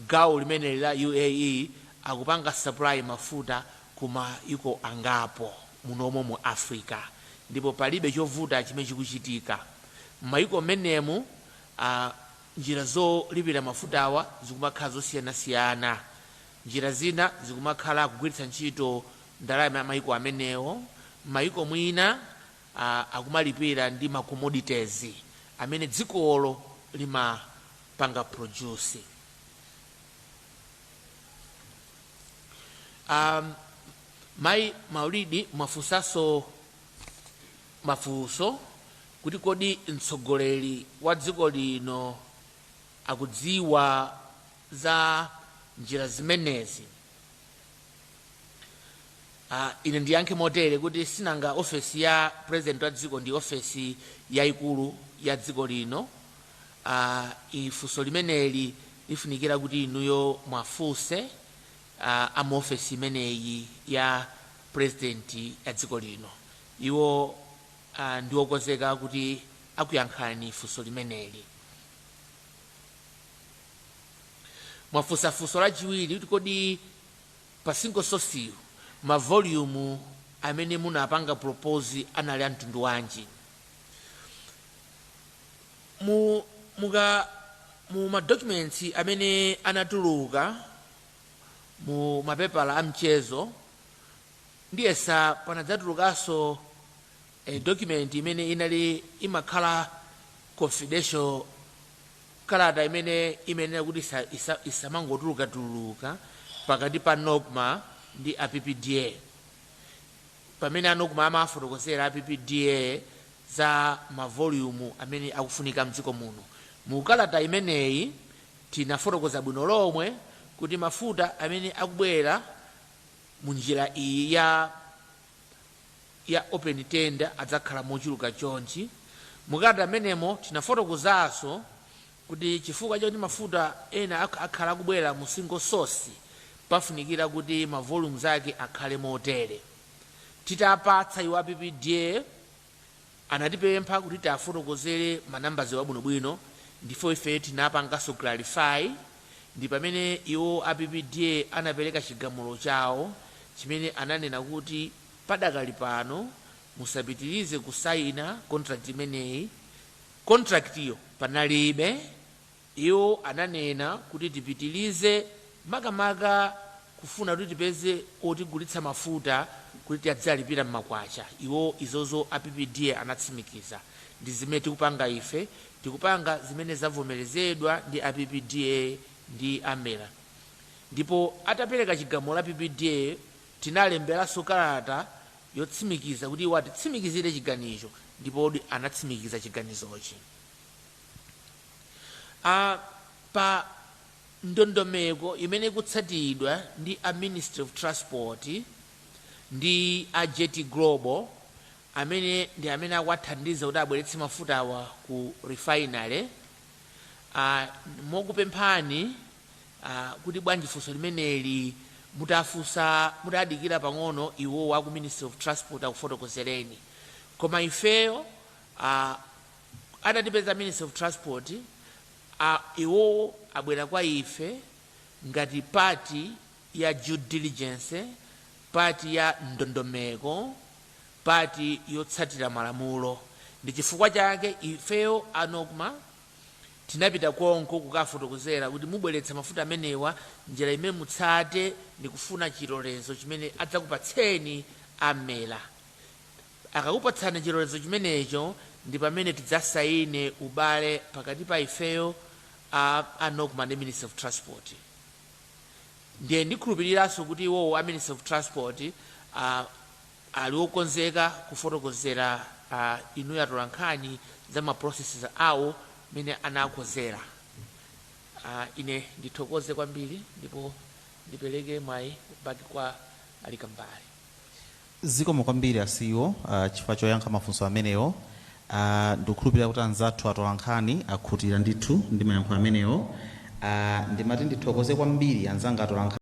Gawo limeneli la UAE akupanga supply mafuta ku maiko angapo munomo mu Africa, ndipo palibe chovuta chimene chikuchitika m'mayiko menemu. Njira zolipira mafutawa zikumakhala zosiyanasiyana. Njira zina zikumakhala kugwiritsa ntchito ndalama ya mayiko amenewo. Mayiko mwina akumalipira ndi ma commodities amene dzikolo limapanga produce. Mayi Maulidi, mwafunsanso mafunso kuti kodi mtsogoleri wa dziko lino akudziwa za njira zimenezi? Ine ndiyankhe motere kuti sinanga ofesi ya president wa dziko ndi ofesi yayikulu ya dziko lino. Ifunso limeneli lifunikira kuti inuyo mwafunse amu ofesi imeneyi ya president ya dziko lino. Iwo ndi okonzeka kuti akuyankhani funso limeneli. Mwafunsa funso lachiwiri kuti kodi pa single source ma volume amene munapanga propose anali a mtundu wanji? Mu ma documents amene anatuluka mu mapepala a mchezo, ndiyesa panadzatulukanso document imene inali imakhala confidential, kalata imene imenena kuti isamangotulukatuluka pakati pa NOCMA ndi a PPDA, pamene a NOCMA amafotokozera a PPDA za ma volume amene akufunika mdziko muno. Mu kalata imeneyi tinafotokoza bwino lomwe kuti mafuta amene akubwera mu njira iyi ya open tender adzakhala mochuluka chonchi. Mukalata amenemo tinafotokozanso kuti chifukwa chakuti mafuta ena akhala akubwera mu single source, pafunikira kuti ma volumes ake akhale motere. Titapatsa iwo a PPDA, anatipempha kuti tiafotokozere manambazi abwinobwino, ndipo ife tinapanganso clarify. Ndi pamene iwo a PPDA anapereka chigamulo chawo chimene ananena kuti padakali pano musapitirize kusayina contract imeneyi. Contract iyo panalibe. Iwo ananena kuti tipitirize, makamaka kufuna kuti tipeze otigulitsa mafuta kuti tiadzalipira mmakwacha. Iwo izozo a PPDA anatsimikiza. Ndi zimene tikupanga ife, tikupanga zimene zavomerezedwa ndi a PPDA ndi a MERA. Ndipo atapereka chigamulo la PPDA, tinalemberanso kalata yotsimikiza kuti iwo atitsimikizire chiganizo, ndipo anatsimikiza chiganizochi. Pa ndondomeko imene ikutsatidwa ndi a Ministry of Transport ndi a Jet Global, amene ndi amene akuwathandiza kuti abweretse mafuta awa ku refinery, mokupemphani kuti bwanji funso limeneli mutafunsa mutadikira pang'ono iwo aku Ministry of Transport akufotokozereni. Koma ifeyo, atatipeza Ministry of Transport, iwowo abwera kwa ife ngati part ya due diligence, part ya ndondomeko, part yotsatira malamulo. Ndi chifukwa chake ifeyo a NOCMA tinapita konko kukafotokozera kuti mubweretsa mafuta amenewa, njira imene mutsate ndi kufuna chilolezo chimene adzakupatseni a MERA. Akakupatsani chilolezo chimenecho, ndi pamene tidzasayine ubale pakati pa ifeyo a NOCMA ndi Ministry of Transport. Ndiye ndikhulupiriranso kuti iwowo a Ministry of Transport ali okonzeka kufotokozera inuyo atolankhani za ma processes awo mene anakonzera. Ine ndithokoze kwambiri ndipo ndipereke mwayi back kwa Alikambale. Zikomo kwambiri a CEO chifukwa choyankha mafunso amenewo. Ndikukhulupirira kuti anzathu atolankhani akhutira ndithu ndi mayankho amenewo. Ndimati ndithokoze kwambiri anzanga atolankhani.